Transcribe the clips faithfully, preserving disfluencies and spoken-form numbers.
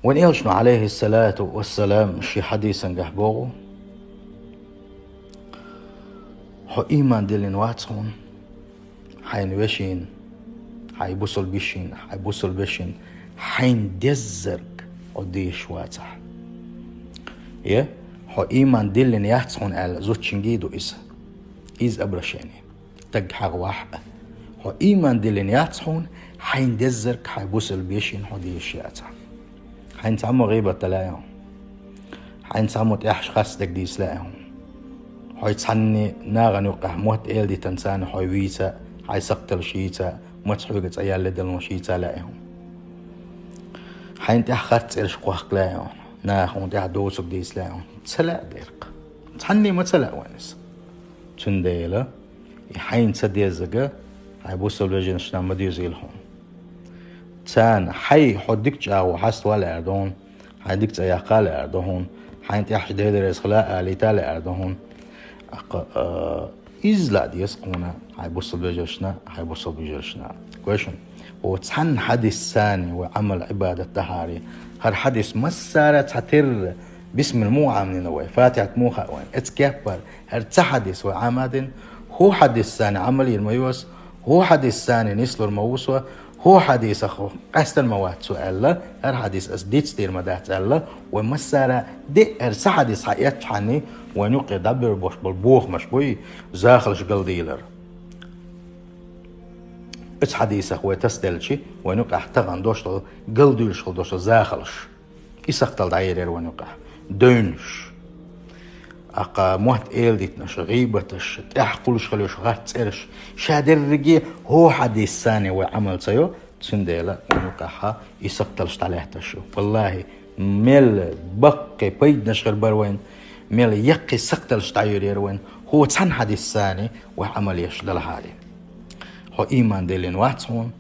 Вайн Элчано, Ӏалайхи ссалату вассалам, ший хьадисангахь боху: «Хьо ийман диллина вац хьуна, хьайна вешина, хьайн бусалба йишина, хьайн бусалба вешина, хьайна деззарг хьо дезаш вацахь». Е, «Хьо ийман диллина яц хьуна», аьлла, зудчуьнга а ду иза. Иза обращение. Стаг хьагӀ вахь а. «Хьо ийман диллина яц хьуна, хьайна деззарг хьайн бусалба вешина хьо дезаш яцахь». Хьайна цхьаммо гӀийбат дала лаьа хьуна? Хьайна цхьаммо тӀехьашха харц дерг дийца лаьа хьуна? Хьо цхьанне нахана юккъехь мотт эладитанца царна хьо вийца, хьайн сакхталш йийца, маца хьоьга цӀа яьлла делонаш йийца лаьа хьуна? Хьайна тӀехь харц цӀераш кхохка лаьа хьуна? Наха хьуна тӀехь доцург дийца лаьа хьуна? Ца лаьа дера-кх. Цхьанне ма ца лаьа вайна иза. Цундела и хьайна ца деззарг хьайн бусалба вежаршна ма доьзийла хьуна. Царна хьай хьо дика чӀагӀо хьаставала аьлла ду хьуна, хьайн дика цӀа яккхала аьлла ду хьуна, хьайна тӀехь Дела реза хила алийта аьлла ду хьуна. Аккха, а, изза лаа деза хьуна хьайн бусалба вежаршна, хьайн бусалба йижаршна. Гой шуна, хӀокху цхьана хьадисца вай Ӏамал, Ӏибадат дахьара, хӀара хьадис массара а цхьатерра, бисмилла муха Ӏамийна вай, Фатихьат муха хаьа вайна, оцу кеппара хӀара цхьа хьадис вай Ӏамийна, хӀокху хьадисца Ӏамал йийр ма ю ас, хӀокху хьадисца нислур ма ву со, хӀокху хьадисах къаьстина ма вац со аьлла, хӀара хьадис ас дицдийр ма дац аьлла, вай массара а диъ, хӀара цхьа хьадис хьаэцча хьанна, вайна юккъе дӀабевр болуш болу бохамаш буй, захалш галдийлар. Оцу хьадисах вай тасаделча, вайна юккъехь тахана долуш долу, галдуьйлуш хила долуш долу захалш. И сакхталла дӀайийр яра вайна юккъехь. Девнаш. Аккха мотт эладитанаш, гӀийбаташ, тӀехь кхуллуш хила йолуш харц цӀераш. Ша дерриге хӀокху хьадисца вай Ӏамал ца йо, цундела вайна юккъехь и сакхталлаш дӀалаьтташ ю. Валлахи, мел баккхий пайданаш хир бара вайна, мел яккхий сакхталлаш дӀайийр яра вайна, хӀокху цхьана хьадисца вай Ӏамал еш далахьара. Хьо ийман диллина вац хьуна,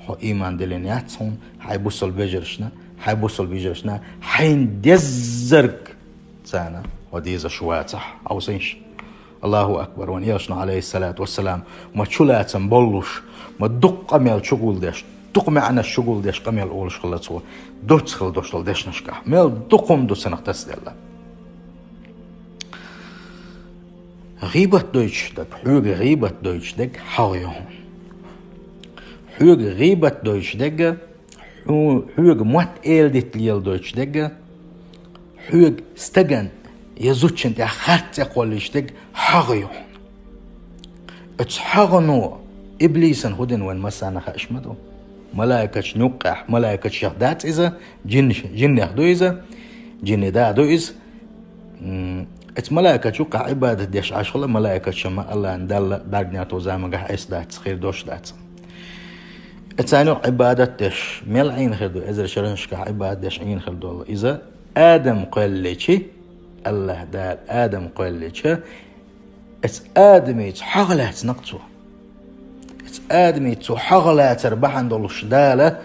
хьо ийман диллина яц хьуна, хьайн бусалба вежаршна, хьайн бусалба йижаршна, хьайна деззарг царна хьо дезаш вацахь. Хьовсийша. Аллаху акбар, вайн Элчано, Ӏалайхи ссалату вассалам, ма чулацам боллуш, ма дукха къамел чугулдеш, дукха маьӀнаш чугулдеш къамел олуш хилла цо, доцца хила долуш долу дешнашкахь. Мел дукха хӀума ду цунах тасаделла. ГӀийбат дойтуш дерг, хьоьга гӀийбат дойтуш дерг хьагӀ ю хьуна. Хьоьга гӀийбат дойтуш дерг, хьо-, хьоьга мотт эладита лела дойтуш дерг, хьоьга стагана я зудчунна тӀехь харц цӀе кхоллуьйтуш дерг хьагӀ ю хьуна. Оцу хьагӀано иблисан хӀун дина вайна массарна хууш ма ду. Малайкашна юккъехь, малайкашех дац иза, жин-, жинех ду иза, жинийн да ду иза. М, оцу малайкашна юккъехь Ӏибадат деш Ӏаш хилла малайкаш ма Аллахьна Далла бӀаьргнехь ту замангахь Ӏеса дац, хир дош дац. Оцарна юкъа Ӏибадат деш мел Ӏийна хир ду, эзар шерашкахь Ӏибадат деш Ӏийна хир долу иза, Адам кхоьлличи, Аллахь Дала Адам кхоьллича, оцу Адамица хьагӀ лаьцна-кх цо. Оцу Адамица цо хьагӀ лацар бахьана долуш Дала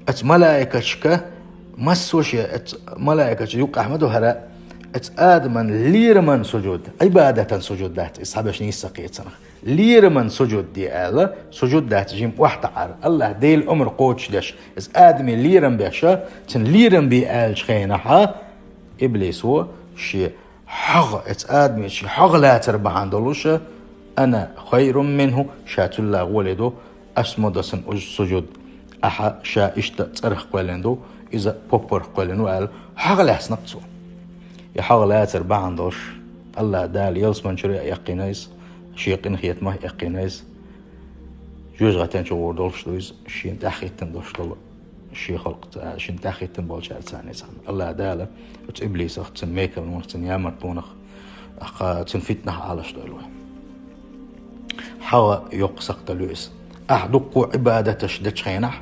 оцу малайкашка, массо а шен оцу малайкашна юккъехь ма ду хӀара, оцу Адаман лераман сужуд, Ӏибадатан сужуд дац иза, цхьаберш нийса ца кхетарх. Лераман сужуд де аьлла, сужуд дац жима охьатаӀар. Аллахь Делан омра кхочушдеш, иза Адаме лерам беш, цунна лерам бе аьллачу хенахь, иблисо шен хьагӀ, оцу Адамица шен хьагӀ лацар бахьана долуш, «Ана хайрун минху», ша цул гӀоле ду, ас ма до цунна уьш сужуд. Ахьа ша иштта цӀарах кхоьллина ду, иза поппарх кхоьллина ву аьлла, хьагӀ лаьцна-кх цо. И хьагӀ лацар бахьана долуш, Аллахь Дала ялсамани чуьра а эккхийна иза, шен къинхетамах а эккхийна иза, жоьжахатин чу гӀур долуш ду иза, шена тӀаьхьахӀиттина долуш долу шен халкъ, ца-, шена тӀаьхьахӀиттина болчаьрца цхьаьна. Аллахь Дала оцу иблисах, цуьнан мекарлонах, цуьнан ямартлонах, ахьа цуьнан фитнах Ӏалашдойла вай. ХьагӀ йоккха сакхталла ю иза. Ахьа дуккха Ӏибадаташ дечу хенахь,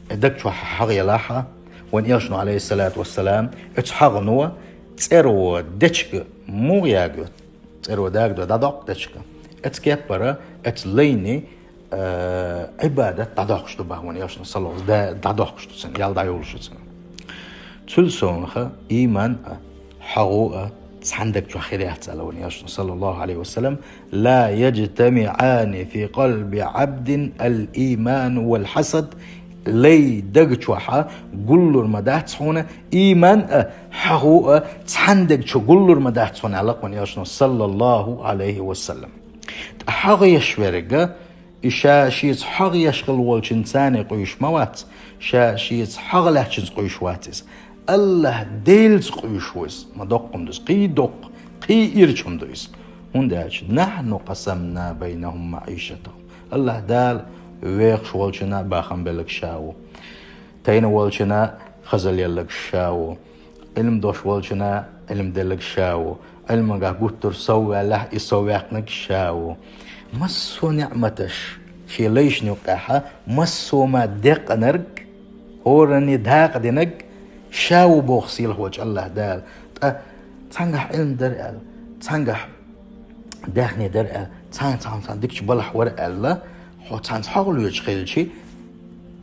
и даг чохь хьагӀ елахь, вайн Элчано, Ӏалайхи ссалату вассалам, оцу хьагӀано цӀеро дечиг муха ягайо? ЦӀеро дагадо, дӀадоккху дечиг. Оцу кеппара, оцу лайни, э, Ӏибадат дӀадоккхуш ду боху вайн Элчано, саллаллаху, да-, дӀадоккхуш ду цуьнан, ял дӀайолуш ю цуьнан. Цул совнаха, ийман а, хьагӀо а цхьана даг чохь хир яц аьлла вайн Элчано, саллаллаху Ӏалайхи ва саллам: «Ла яжтамиӀани фи къалби Ӏабдин ал-ийману вал-хьасад Лай даг чохь гуллур ма дац хьуна, ийман а, хьагӀу а цхьана даг чу гуллур ма дац хьуна, аьлла вайн элчано, саллаллаху Ӏалайхи ва саллам. ТӀаккха хьагӀ еш верг, и ша шеца хьагӀ еш хилла волчуьнца къуьйсуш ма вац, ша шеца хьагӀ лаьцначуьнца къуьйсуш вац иза. АллахӀ Делаца къуьйсуш ву иза, ма доккха хӀума ду иза, кхин доккха, кхин ирча хӀума ду иза. ХӀунда аьлча: «Нахьну къасамна байнахум маӀишатахум». АллахӀ Дала вехаш волчунна бахам белларг ша ву. Тайна волчунна хазал елларг ша ву. Ӏилма долуш волчунна Ӏилма делларг ша ву. Ӏилманехь гуттар а сов ваьллехь, и сов ваьккхинарг ша ву. Массо а неӀматаш шен лайшна юккъехь, массо а ма декънарг, хӀоранна дакъа динарг ша ву боху сийлахь волчу АллахӀ Дала. ТӀаккха цхьаьнгахь Ӏилма дара аьлла, цхьаьнгахь даьхни дара аьлла, цхьаьнга цхьа, цхьа дикачу балхахь вара аьлла, хьо цхьаьнца хьагӀ лоьцуш хилча,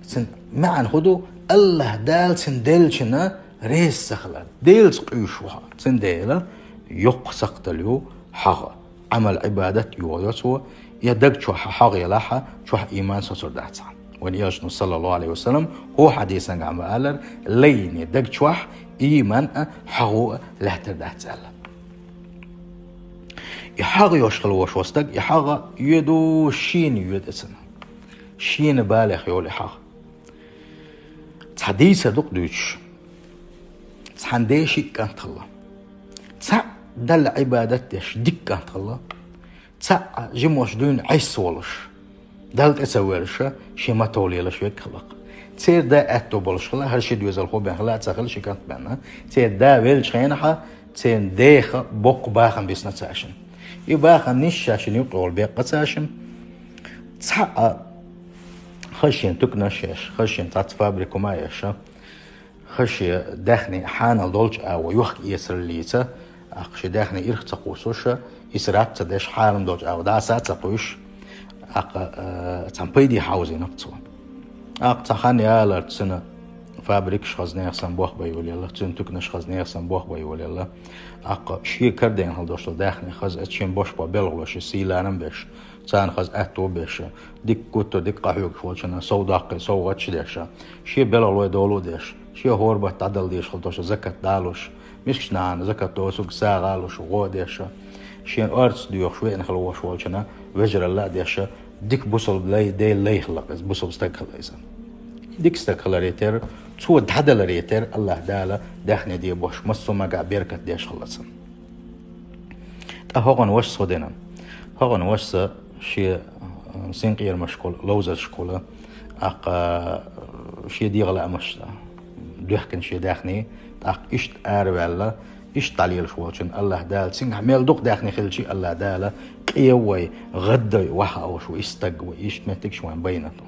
цуьнан маьӀна хӀун ду? АллахӀ Дала цунна деллачунна реза ца хилар. Делаца къуьйсуш ву хьо. Цундела йоккха сакхталла ю хьагӀ. Ӏамал-Ӏибадат йохайо цо, я даг чохь хьагӀ елахь, чохь ийман соцур дац хьан. Вайн элчано, саллаллаху Ӏалайхи ва саллам, хӀокху хьадисехь ма-аллара, лайни даг чохь ийман а, хьагӀу а лаьттар дац аьлла. И хьагӀ йеш хилла волуш волу стаг, и хьагӀ йоьду, шена йоьду цунна. Шена балех йолу и хьагӀ. Цхьа дийцар ду-кх дуьйцуш. Цхьана ден шиъ кӀант хилла. Цхьаъ Далла Ӏибадат деш дика кӀант хилла. Цхьаъ жимачу дуьйна Ӏеса волуш, Далла тӀе ца воьллуш, шен маттахь лелаш верг хилла-кх. Церан да аьтто болуш хилла, хӀара ши доьзалхо бен хилла а ца хилла, ши кӀант бен. Церан да веллачу хенахь, церан дех боккха бахам бисна цаьршинна. И бахам нисса шайна юккъехула беккъа цаьршинна. Цхьаъ хаза шен туьканаш еш, хаза шен цхьацца фабрика хӀума еш, хаза шен даьхни хьанал долчу агӀор йохка-эцараллица, тӀаккха шен даьхни ирх ца кхуссуш, исраф ца деш, хьарам долчу агӀор дӀаса а ца кхуьйсуш, тӀаккха, э, цхьана пайде хьовзийна-кх цо. ТӀаккха цхьа хан яларца цуьнан фабрикаш хаза нехан санна болх бан йолаелла, цуьнан туьканаш хаза нехан санна болх бан йолаелла. ТӀаккха шен карадайна хилла долуш долу даьхни хаза, эцу шен беш болу белхалой шен сийланна беш, царна хаза аьтто беш, дика гуттар а дика къахьоьгуш волчунна сов даккхий совгӀаташ деш, шен белхалой долу а деш, шен хӀора баттахь дӀадала дезаш хилла долуш закат дӀалуш, мискачу нахана закат доцург сагӀа а луш, гӀо а деш, шен орца доьхуш веана хилла волуш волчунна вежаралла а деш, дика бусалба лай, Делан лай хилла-кх иза, бусалба стаг хилла иза. Дика стаг хиларе терра, цо дӀадаларе терра, АллахӀ Дала даьхни де беш, массо а магахь беркат деш хилла цунна. ТӀаккха хӀокхуьнан вашас хӀун дина? ХӀокхуьнан вашас шен, э, синкъерамашкахула, ловзаршкахула, тӀаккха, э, шен дегӀан лаамашца доьхкина шен даьхни, тӀаккха иштта араваьлла, иштта дӀалелаш волчунна АллахӀ Дала, цуьнгахь мел дукха даьхни хилча а, АллахӀ Дала къен вой, гӀаддой, ваха а вуш ву, и стаг ву, иштта меттигаш вайн байна тхо.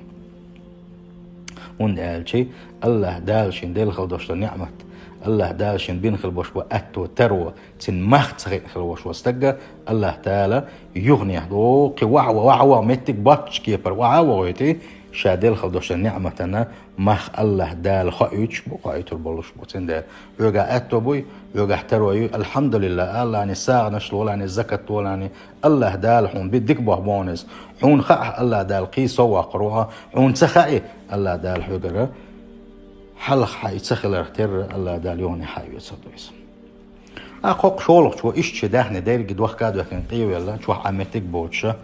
ХӀунда аьлча АллахӀ Дала шен делла хилла долуш долу неӀмат, АллахӀ Дала шен бина хилла болуш болу аьтто, таро, цуьнан мах ца хиъна хилла волуш волу стаг, АллахӀ Дала юханехьа доху, кхин ваха, ваха, ваха меттиг боццучу кепара ваха а вохуьйтий, ша делла хилла долуш долу неӀматана мах АллахӀ Дала хоуьйтуш бу, хоуьйтур болуш бу. Цундела хьоьгахь аьтто буй, хьоьгахь таро юй, алхьамдулиллахӀ, алани сагӀанаш лолани, закат долани, АллахӀ Дала хьуна бина дика бохь бохьана иза. Хьуна хаахь, АллахӀ Дала кхин сов воккхур ву хьо, хьуна ца хаий, АллахӀ Дала хьоьгара хьалха хьан и ца хиларх терра, АллахӀ Дала юханехьа хьан оьцур ду иза. ТӀаккха хӀокху шолгӀачо иштта шен даьхни дерриге дохка а доьхкина къевелла, чохь Ӏа меттиг боцуша,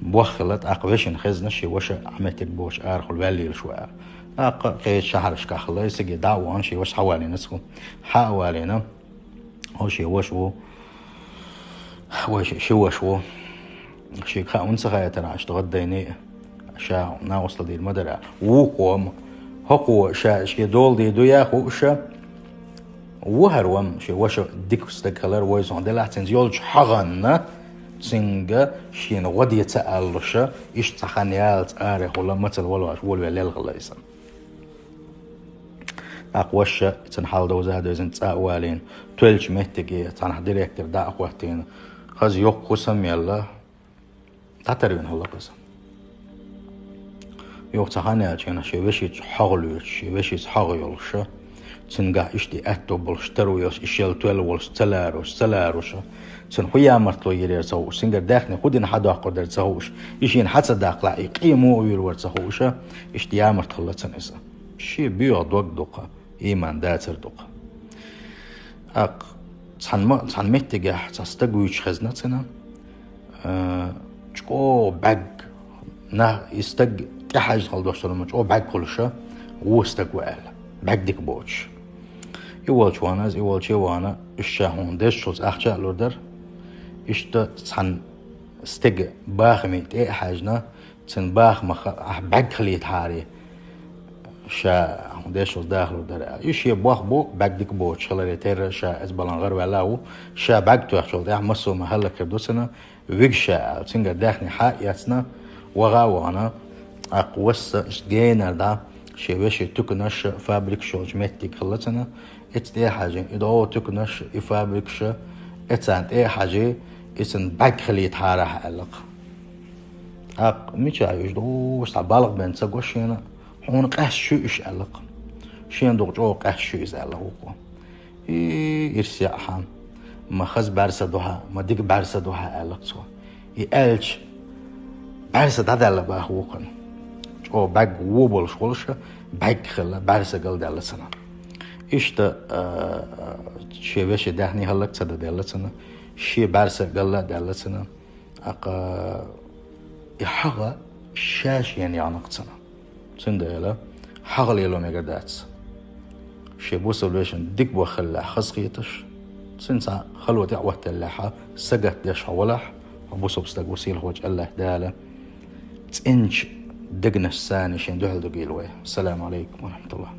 боххила, тӀаккха вешина хезна шен ваша Ӏа меттиг боцуш арахула ваьллийлаш ву аьлла. ТӀаккха кхечу шахьаршкахь хилла, цига дӀа а вахана, шен ваша схьавалийна цо. Схьа а валийна, хьо шен ваша ву, вай ши, ши ваша ву. Шега хаа хӀунда ца хаийтара, аьшта гӀаддайний, ша накъостал дийр ма дара. Вукхо-м, хӀокхо ша шен дола дийр ду яхуша, ву хӀара вам, шен ваша дика стаг хилар вай сон делахь, цуьнца йолчу хьагӀанна, цуьнга шена гӀо де ца аллуша, иштта цхьа хан ялаца арехула, мацалла валош, волавелла лелхала иза. ТӀаккха ваша цуьнан хьал довза а довзийна, цӀа а валийна, тоьллачу меттиге цхьанхьа директор дӀа а хӀоттийна, хаза йоккха хӀусам а елла, дӀатарвина хилла-кх иза. Юха цхьа хан яьлча, шен вешица хьагӀ лоьцуш, шен вешица хьагӀ йолуша, Цуьнгахь иштта аьтто болуш, таро йолуш, и шел тоьлла волуш, ца ларош, ца ларош. Цуьнан хӀун ямартло йийр яра ца хууш, цуьнгара даьхни хӀун дина хьадоккхур дара ца хууш, и шена хьан ца даккхалахь, и къен муха вийр вара ца хууш, иштта ямарт хилла цуьнан иза. Шен боьха дог дукха, ийман дацар дукха. ТӀаккха цхьана ма-, цхьана меттигехь цхьа стаг вуьйцуш хезна цуьнан, а, чӀогӀа бӀаьг, нах, и стаг тӀехьаьжна хила дош долу ма чӀогӀа бӀаьг хуьлуша, вон стаг ву аьлла, бӀаьг дика боцуш. И волчу вахана, и волчу вахана, уьш ша хьуна дезачул цӀахча а лур дара. Иштта цхьана стеган бахаме тӀе а хьаьжна, цуьнан бахамах ахь бӀаьг хилийтахьара, ша хьуна дезачул дахалур дара аьлла. И шен бох бу, бӀаьг дика боцуш хиларе терра ша эза балан гӀараваьлла а ву, ша бӀаьг тоьхначул тӀаьхьа массо а ма хӀаллакьхир ду цуьнан, вигаш ша аьлла, цуьнгара даьхни хьа а эцна, ваха а вахана, тӀаккха васса иштта генара дӀа, шен вешин туьканаш, фабрикаш йолчу меттиг хилла цуьнан, эца тӀе а хьажи, и догӀу туьканаш, и фабрикаш, эцарна тӀе а хьажи, и цуьнан бӀаьг хилийтахьара ахь аьлла-кх. ТӀаккха мичахь уьш ду, цхьа балха бен ца го шена, хьуна къаьсташ ю уьш аьлла-кх. Шена дукха чӀогӀа къаьсташ ю иза аьлла вукхо. И ирсе а хьан, ма хаза бӀаьрса ду хьан, ма дика бӀаьрса ду хьан аьлла-кх цо. И аьлча, бӀаьрса дӀадаьлла баха вукхана. ЧӀогӀа бӀаьг вон болуш волуша, бӀаьг хилла, бӀаьрса галдаьлла цуьнан. Иштта, а, шен вешин даьхни хӀаллак ца дан даьлла цуьнан, шен бӀаьрса галла а даьлла цуьнан. ТӀаккха и хьагӀ ша-шена яьхна-кх цуьнан. Цундела хьагӀ лело мегар дац. Шен бусалба вешин дика бохаллехь хазахеташ, цуьнан цхьа хало тӀе а оттаьллехьа, сагатдеш хьо валахь, хьо бусалба стаг ву сийлахьчу АллахӀ Дала цӀеначу дегнашца шен дуьхьал дуьгийла вай. Ассаламу алейкум ва рахматуллах.